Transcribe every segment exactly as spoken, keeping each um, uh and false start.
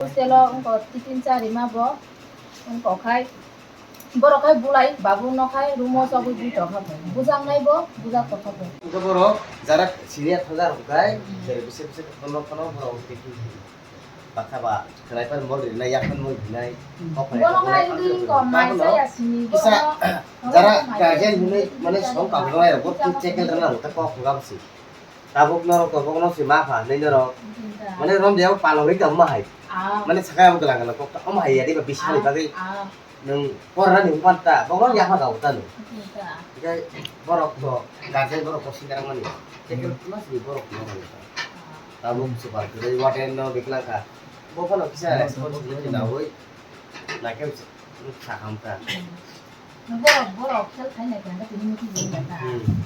Hostel o wngkha tiffin charima bo, wngkha khai borok khai bulai babu no khai room o chobwi bui tongkha bo. Bujaknai bo bujak tongkha bo. Hwnkhe borok jara senior thangja rok khai, hmm, jera bisi bisi kono kono borok tiffin baksa ba khlai pan mol rinai, yak pan mol rinai, hmm, kok khlai bono pan khai mol rinai. Wngkha maisa ya sini kisa bono, jara bono guardian maisa hwnwi sini mane bono song kabla rok bo chekel rana rok ta kok hwnga bisi. Tabuk norok to bono se ma pha nai norok. Mane rom dia palori tamo hai. Ah. Mane sakai abo gala gala kok tamo hai ya diba bisali bagwi. Ah. Nung porna ni umpan ta bono ya pha gau ta nung. Hwnkhe borok to guardian borok ko singa mani. Chekel mas ni borok no mani. Tabuk super kre water no biklang kha. Bo phano kisa responsibility na hoi. Na ke sakam ta. Borok, borok khel khai nai khe, tini muti jeng ya ta. Hmm.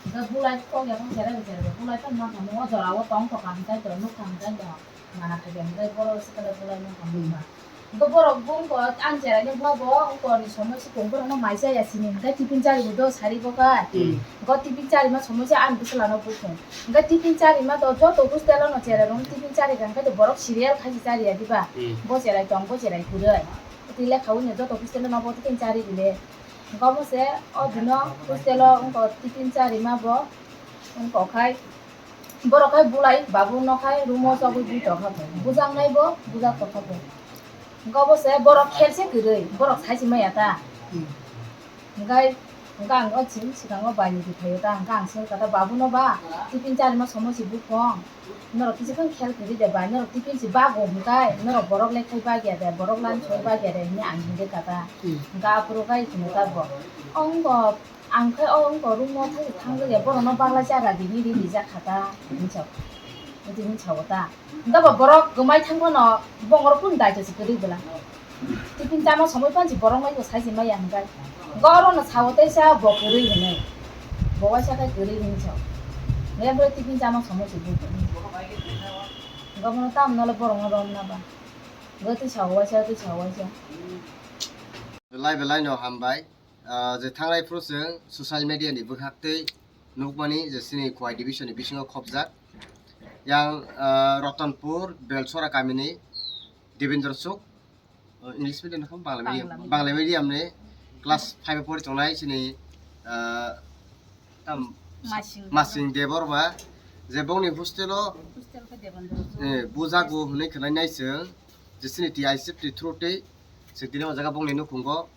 Ga bulai kok ya kong jera jera, bulai tong ma kamo, o jora o tong kok ang tai to, nuk kang tai to, mana khai khe ang tai, borok se kala bulai ma kamo ba. Ga borok bung ko ang jera ni bo bo, ko ni somoi se kong borok no mai cha ya sini, ga tiffin chari bo do sari bo ka. Hmm. Ga tiffin chari ma somoi se ang bisala no bukung. Ga tiffin chari ma to, joto hostel no jera rong tiffin chari kang kai to borok serial khai chari ya diba. Hmm. Bo jerai tong, bo jerai kurai. Twi lekha wngya joto hostel no bo twi chari bile. Wngkha omo se o dino hostel o wngkha tiffin chari ma bo. Wngkha khai borok khai bulai babu no khai room o chobwi bui tongkha bo. Bujaknai bo bujak tongkha bo. Wngkha obo se borok khel se kwrwi, borok sai se maya ta. Hmm. Hwnkhe, hwnkhe ang o chini swkango bai ni bwthaio ta, hwnkhe ang se kha ta, "Babu no ba, tiffin charima somoi se buphang, norok kisa khe khel kwrwi de bai, norok tiffin se bago hwnkhe, norok borok le khai bagya de, borok lunch khai bagya de," hinwi ang hingkhe kha ta. Hmm. Hwnkhe aphuru khe hinwi ta bo, "Ongko, ang khe ongko room o thang, thang ya, borok no bagla chara di," hinwi rijak kha ta, hinwi sa, hinwi sao ta. Hwnkhe bo borok kwmai thang phano bongor kunu daito se kwrwi bwla. Tiffin chama somoi phano se borok no sai se maya hwnkhe. Hwnkhe oro no sao teisa bo kwrwi hinwi. Bo waisa khe kwrwi hinwi sao. Hwnkhe bo tiffin chama somoi se bo kwrwi. Hwnkhe bono tamo no le borok no rom na ba. Bo twi sao waisa, twi sao waisa. Belai belai no hambai. Ah, je thanglai phuru chwng social media ni bwkhak twi nukmani je chini Khowai division ni bisingo khopjak. Yang, ah, Ratanpur Belsora kamini Devendra Chuk, ah, English medium na Bangla medium? Bangla medium. Bangla medium ni class five o pori tongnai chini, ah, tam Masing. Masing Debor ba je bongni hostel o, hostel khe Devendra Chuk. Eh, bujago hwnwi khwlai nai chwng je chini T I C F ni through twi chwng tini o jaga bongni nukhungo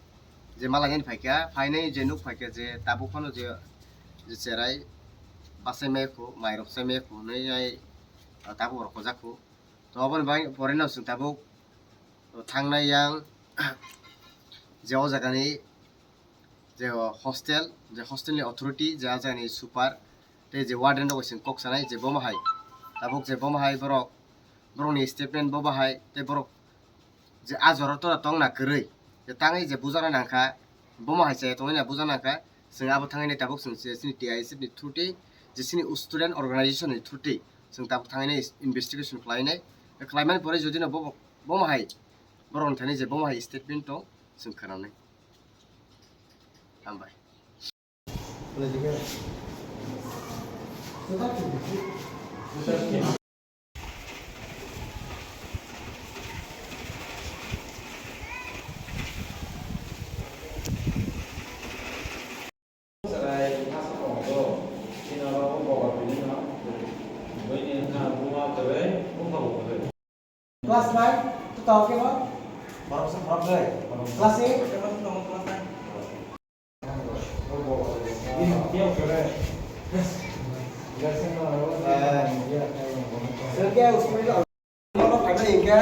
je malainani phaikha, phainai je nuk phaikha je tabuk phano je, je cherai bachai maya khu, mairok chai maya khu hwnwi ai tabuk rok khojak khu. To oboni bai pore no chwng tabuk thangnai yang je o jagani je o hostel, je hostel ni authority, je a jagani super, tei je warden rok chwng kok sanai je bomo hai, tabuk je bomo hai borok, borokni statement bo bahai, tei borok je a jora tora tongna kwrwi, je tangwi je bujana nangkha, bomo hai chaya tongwi na bujana nangkha, chwng abo thangwi nai tabuk chwng se chini T I C F ni through twi, je chini student organization ni through twi, chwng tabuk thangwi nai investigation khlai nai, khlaimani pore jodi no bo, bomo hai, borokni thani je bomo hai statement tong, chwng khwnanai. Hambai. Class nine, to tao khe ba? Borok se borok se. Class eight? Sengke usmai lo. Nono phaimani hingke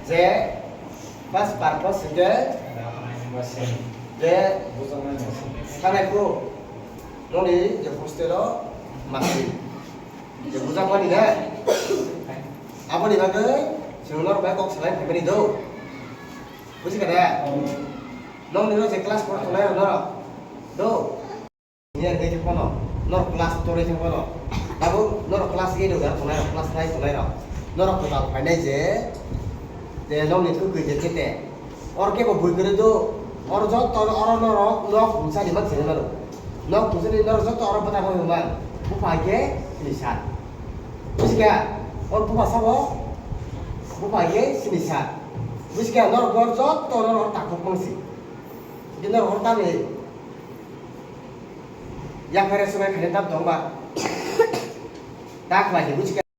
je bus purpose hingke je thangnai kho noni je hostel o masi je bujakmani na aboni bagwi chwng norok bai kok salai phaimani do. Buji kha da? Nokni no je class four tongnai rok norok do. Ni ang khe phano norok class torwi thang phano. Tabuk norok class eight rok tongnai rok, class nine tongnai rok. Norok kwtal phainai je, je nokni thwk kwi je kete. Or kebo bui kwrwi do, or joto oro norok nok thumsani mak sini mano. Nok thumsani norok joto oro bwtang bai man. Bupha khe sini sat. Buji kha? Or bupha sabo? Buphai ye sini sa. Buskhe norok bor jotto norok takhuk mangsi. Bini norok tamni yaphaire swbai khaina tam tongma. Ta khlai se buskhe.